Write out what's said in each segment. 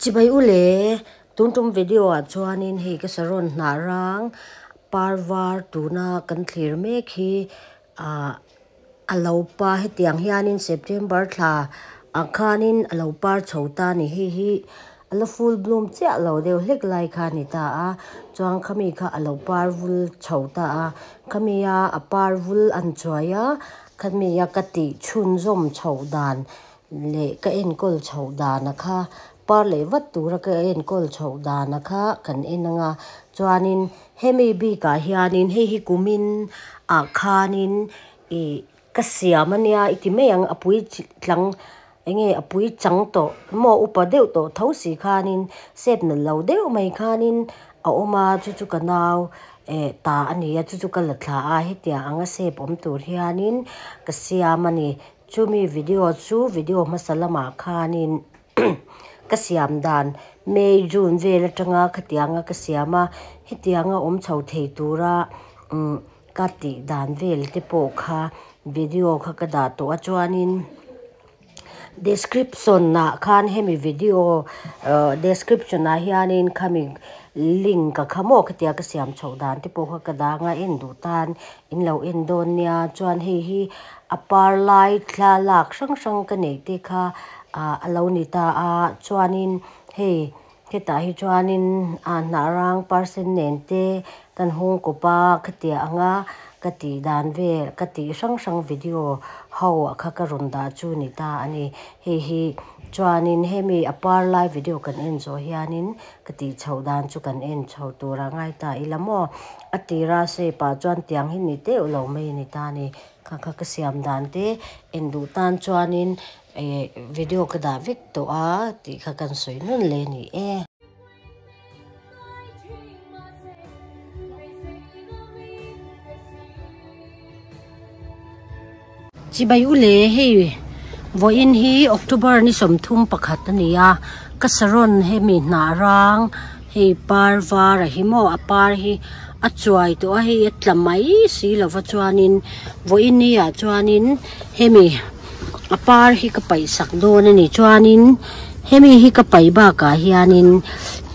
Chibai u le, tun tum video ah chuanin hei ka saron hnah rang par var tuna kan thlir mek hi ah a lo pa hetiang hianin September thla ah khanin a lo par chho ta a ni. Hei hi a la full bloom chiah lo deuh hlek lai kha a ni ta a, chuan khami kha a lo par vul chho ta a, khami a a par vul an chuai a, khami a ka tih chhunzawm chhoh dan leh ka enkawl chhoh dana kha par leh vat tura ka enkawl chhoh dana kha kan en ang a chuanin hemi bikah hianin hei hi kumin ah khanin ih ka siam ania i ti mai ang a pui tlang eng nge a pui chang tawh maw upa deuh tawh tho si khanin sep nalh lo deuh mai khanin a awm a chu chu ka nau eh ta a ni a chu chu ka la thla a hetiang anga sep awm tur hianin ka siam a ni. Chumi video chu video hmasa lamah khanin ka siam dan May, June vel atanga khatianga ka siam a, hetianga awm chho thei tura umm ka tih dan vel te pawh kha video kha ka dah tawh a chuanin description ah khan hemi video ah description ah hianin khami link a kha maw khatia ka siam chhoh dan te pawh kha ka dang a en duh tan in lo en dawn nia chuan hei hi a par lai thlalak hrang hrang ka neih te kha ah a lo ni ta a chuanin hei hetah hi chuanin ah hnah rang parsen nen te kan hung kawp a khatiang anga ka tih dan vel ka tih hrang hrang video ho ah kha ka rawn dah chu ni ta a ni hei hi chuanin hemi a par lai video kan en zawh hianin ka tih chhoh dan chu kan en chho tur a ngai ta ila maw a tira shape ah chuan tiang hi ni deuh lo mai a ni ta a ni. Kha kha ka siam dan te en duh tan chuanin eh video ka dah vek tawh a tih kha kan sawi nawn leh a ni e. Chibai u le hei vawiin hi October ni 31 a ni a ka saron hemi hnah rang hei par var a hi maw a par hi a chuai tawh a hei a tla mai si lova chuanin vawiin ni ah chuanin hemi a par hi ka paih sak dawn a ni chuanin hemi hi ka paih bakah hianin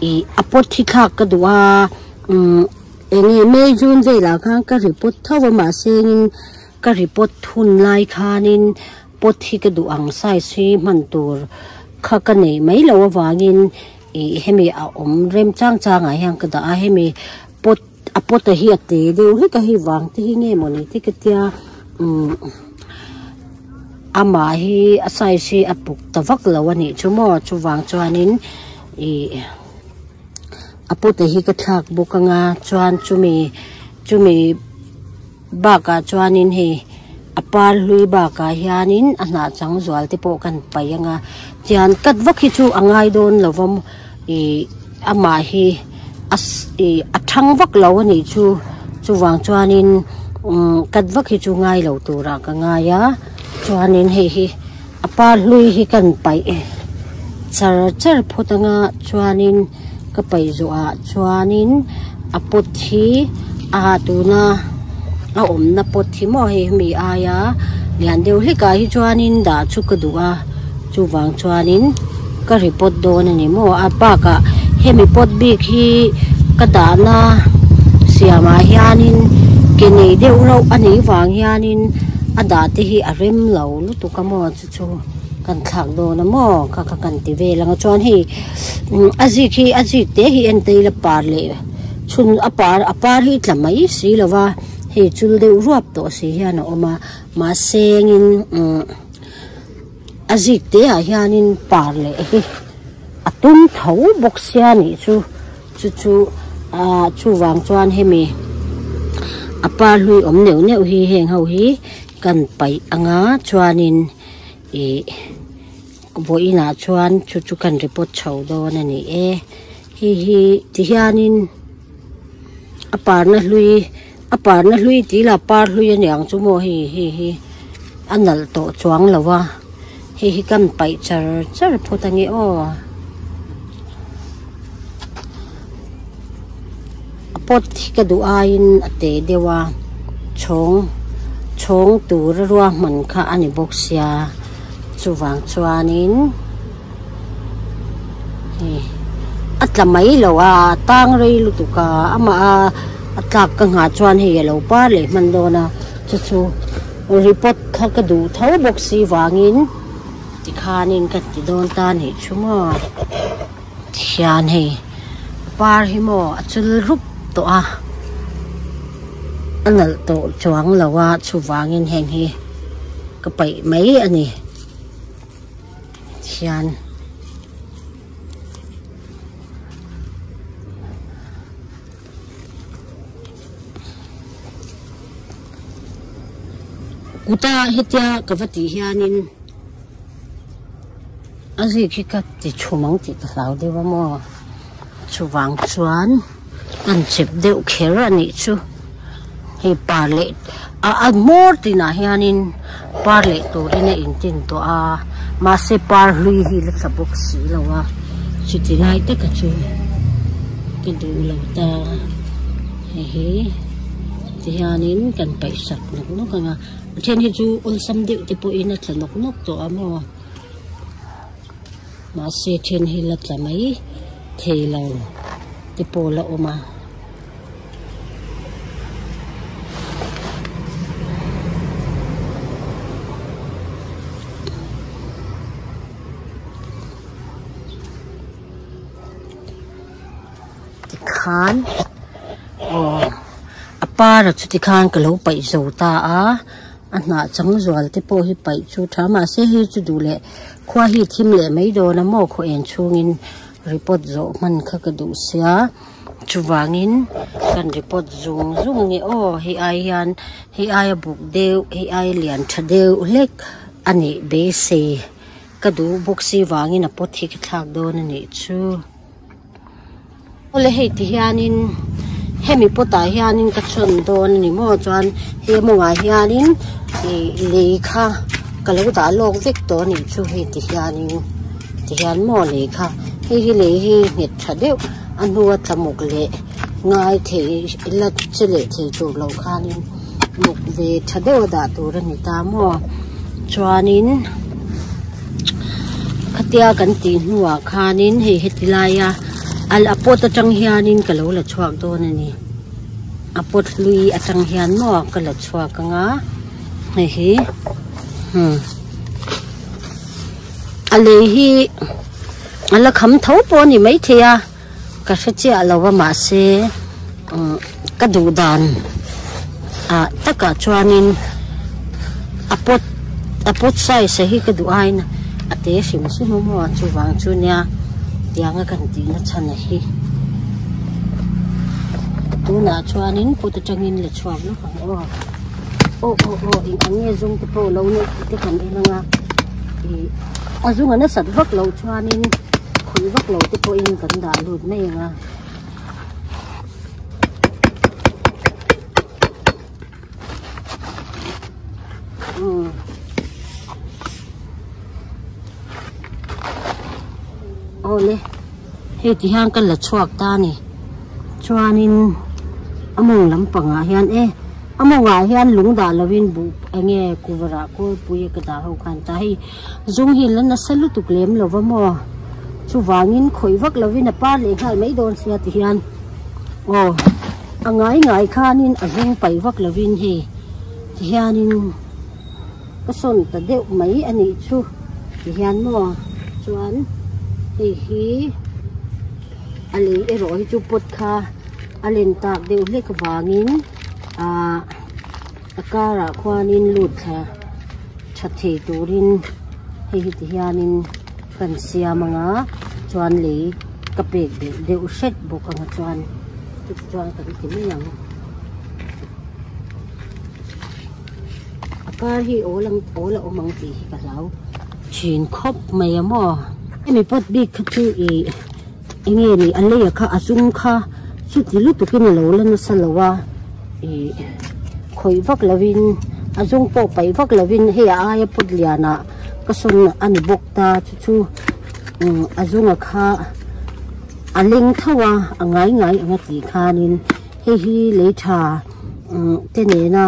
ih a pot hi thlak ka duh a umm eng nge May June velah khan ka repot tho a mahse in ka repot hun lai khanin pot hi ka duh ang size hi hman tur kha ka neih mai loh avangin Ih hemi a awm rem chang chang ah hian ka dah a hemi pot a pot a hi a te deuh hlek a hei vang te hi nge mawni te ka tia umm amah hi a size hi a puk ta vak lo a nih chu maw chuvang chuanin ih a pot a hi ka thlak bawk anga chuan chumi chumi bakah chuanin hei a par hlui bakah hianin a hnah chang zual te pawh kan paih ang a tian cut vak hi chu a ngai dawn lo va ih amah hi a ih a thang vak lo a nih chu chuvang chuanin umm cut vak hi chu ngai lo turah ka ngai a chuanin hei hi a par hlui hi kan paih char char phawt ang a chuanin ka paih zawhah chuanin a pot hi a tuna a awmna pot hi maw hei hemi aia lian deuh hlekah hi chuanin dah chu ka duh a chuvang chuanin ka repot dawn a ni maw a bakah hemi pot bik hi ka dahna siamah hianin ke nei deuh reuh a nih vang hianin a dah te hi a rem lo lutuk a maw chu chu kan thlak dawn a maw kha kha kan ti vel ang a chuan hei a zik hi a zik te hi en te ila par leh chhun a par a par hi tla mai si lo va hei chul deuh ruap tawh si hian a awm a mahse engin umm a zik te ah hianin par leh hi a tum tho bawk sia nih chu chu chu ah chuvang chuan hemi a par hlui awm neuh neuh hi heng ho hi kan paih anga chuanin ih vawiinah chuan chu chu kan report chho dawn a ni e hei hi tihianin a parna hlui a parna hlui tih lah par hlui a niang chu maw hei hei hi a nalh tawh chuang lo a hei hi kan paih char char phawt a nge aw a pot hi ka duh aiin a teh deuh a chhawng chhawng tura ruahman kha a ni bawk sia chuvang chuanin. Hei a tla mai lo a a tang rei lutuk a amah a a tlak ka nghah chuan hei a lo par leh hman dawn a chu chu report kha ka duh tho bawk si vangin tikhanin ka ti dawn ta a nih chu maw tihian hei par hi maw a chul rup tawh a a nalh tawh chuang lo a chuvangin heng hi ka paih mai a ni. Hian kuta hetia ka va tih hianin a zik hi ka ti chhum ang tih ka hlau deuh a maw chuvang chuan kan chep deuh kher a nih chu hei par leh a a hmawr tinah hianin par leh turin a intin tawh a mahse par hlui hi la tla bawk si lo a chuti lai taka chu ka duh lo ta hei hi tihianin kan paih sak nawk nawk ang a a then hi chu awlsam deuh te pawhin a tla nawk nawk tawh a maw. Mahse then hi la tla mai thei lo te pawh la awm a. Tikhan aw a para chu tikhan ka lo paih zo ta a. A hnah chang zual te pawh hi paih chu tha mahse hei chu duh leh khua hi thim leh mai dawn a maw khaw en chhungin report zawh hman kha ka duh sia chuvangin kan report zung zung nge aw hei ai hian hei aia buk deuh hei aia lian tha deuh hlek a nih beisei ka duh bawk si vangin a pawt hi ka thlak dawn a nih chu. Awle hei ti hianin hemi pot ah hianin ka chhawn dawn a ni maw chuan he mawngah hianin ih lei kha ka lo dah lawk vek tawh a nih chu hei ti hianin ti hian maw lei kha hei hi lei hi nghet tha deuh a hnua tla muk leh ngai thei la che leh thei tur loh khanin muk ve tha deuh a dah tur a ni ta maw chuanin. Khatia kan tih hnuah khanin hei heti laia al a pot atang hianin ka lo la chhuak dawn a ni a pot hlui atang hian maw ka la chhuak ang a hei hi a lei hi a la kham tho pawh a ni maithei a ka hre chiah lo a mahse ka duh dan ah takah chuanin a pot a pot size a hi ka duh aiin a te hrim hrim a maw chuvang chu nia tianga kan tih na chhan a hi tunah chuanin pot atangin la chhuak lawk ang aw aw aw aw eng ang nge zung te pawh lo neih tih te kan en ang a ih a zung a nasat vak loh chuanin. Khawih vak lo te pawhin kan dah lut mai ang a. Umm. Awle hei ti hian ka la chhuak ta a ni chuanin a mawng lampangah hian e a mawngah hian lung dah lovin buh eng nge kuvarah kawlpui a ka dah ho khan ta hei. Zung hi la nasa lutuk lem lo va maw? Chuvangin khawih vak lovin a par leh nghal mai dawn sia ti hian aw a ngai ngai khanin a zung paih vak lovin hei ti hianin ka sawn ta deuh mai a nih chu ti hian maw chuan hei hi a lei erawh hi chu pot kha a len tak deuh hlek vangin ahh a karah khuanin lut thla. Tha thei turin hei hi ti hianin kan siam ang a chuan lei ka pek belh deuh hret bawk ang a chuan chutichuan kan ti mai ang a kar hi awl ang awl a awm ang tih hi ka hlau thin khawp mai a maw hemi pot bik kha chu ih eng nge ni a lei a kha a zum kha chuti lutukin a lo la nasa lo a. Ih khawih vak lovin a zawng pawh paih vak lovin hei a aia pawt lianah ka sawn a ni bawk ta chu chu umm a zunga kha a leng tho a a ngai ngai ang a tih khanin hei hi lei tha umm te nena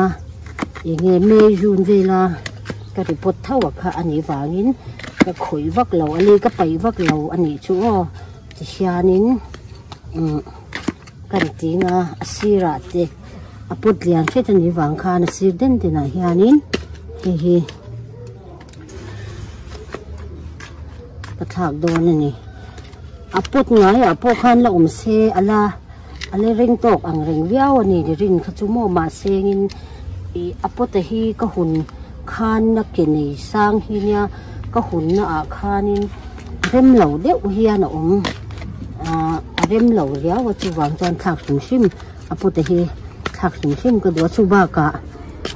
eng nge may june vela ka report tho a kha a nih vangin ka khawih vak lo a lei ka paih vak lo a nih chu aw. Tihianin umm kan ting a a sirah te a pot lian hret a nih vang khan a sir den den ah hianin hei hi ka thlak dawn a ni a pot ngaiah pawh khan la awm se a la a la ring tawk ang reng viau a ni ni rin kha chu maw mahse in ih a pot a hi ka hun khan a ke nei sang hi nia ka hun na ah khanin rem lo deuh hian a awm ah a rem lo riau a chuvang chuan thlak hrim hrim a pot a hi thlak hrim hrim ka duh a chu bakah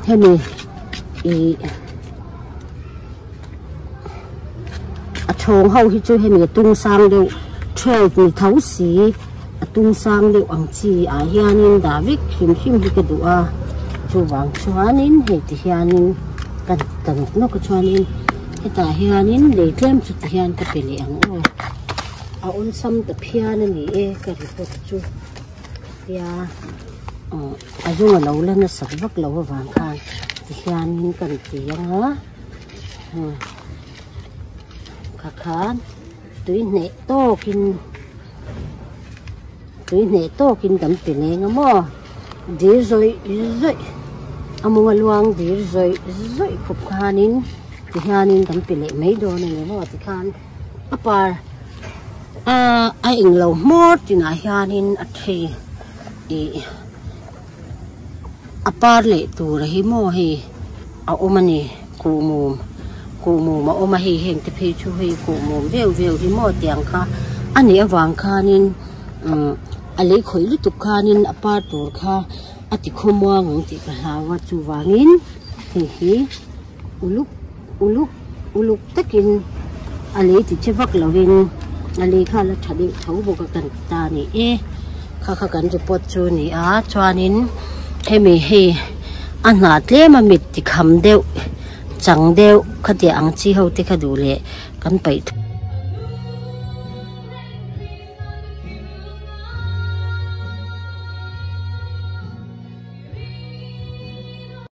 hemi ih a chhawng ho hi chu hemi a tung sang deuh 12 ni tho si a tung sang deuh ang chi ah hianin dah vek hrim hrim hi ka duh a chuvang chuanin hei ti hianin ka ta nawk nawk a chuanin hetah hianin lei tlem chu ti hian ka pe leh ang aw a awlsam ta phian a ni e ka report chu tia aw a zung a lo la nasat vak lo avang khan ti hianin kan ti ang a kha khan tui hneh tawkin tui hneh tawkin kan pe leng a maw dir zawih zawih a mawnga luang dir zawih zawih khawp khanin tihianin kan pe leh mai dawn a ni maw tikhan a par a a englo hmawr tinah hianin a thei ih a par leh tur hi maw hei a awm a ni kuhmum kuhmum a awm a hei heng te phei chu hei kuhmum veu veu hi maw tiang kha a nih avang khanin umm a lei khawih lutuk khanin a par tur kha a ti khawmuang ang tih ka hlau a chuvangin hei hi uluk uluk uluk takin a lei ti che vak lovin a lei kha la tha deuh tho bawk a kan ti ta a ni e kha kha kan report chu a ni a chuanin hemi hei a hnah tlem a mit ti kham deuh chang deuh khatiang ang chi ho te kha duh leh kan paih.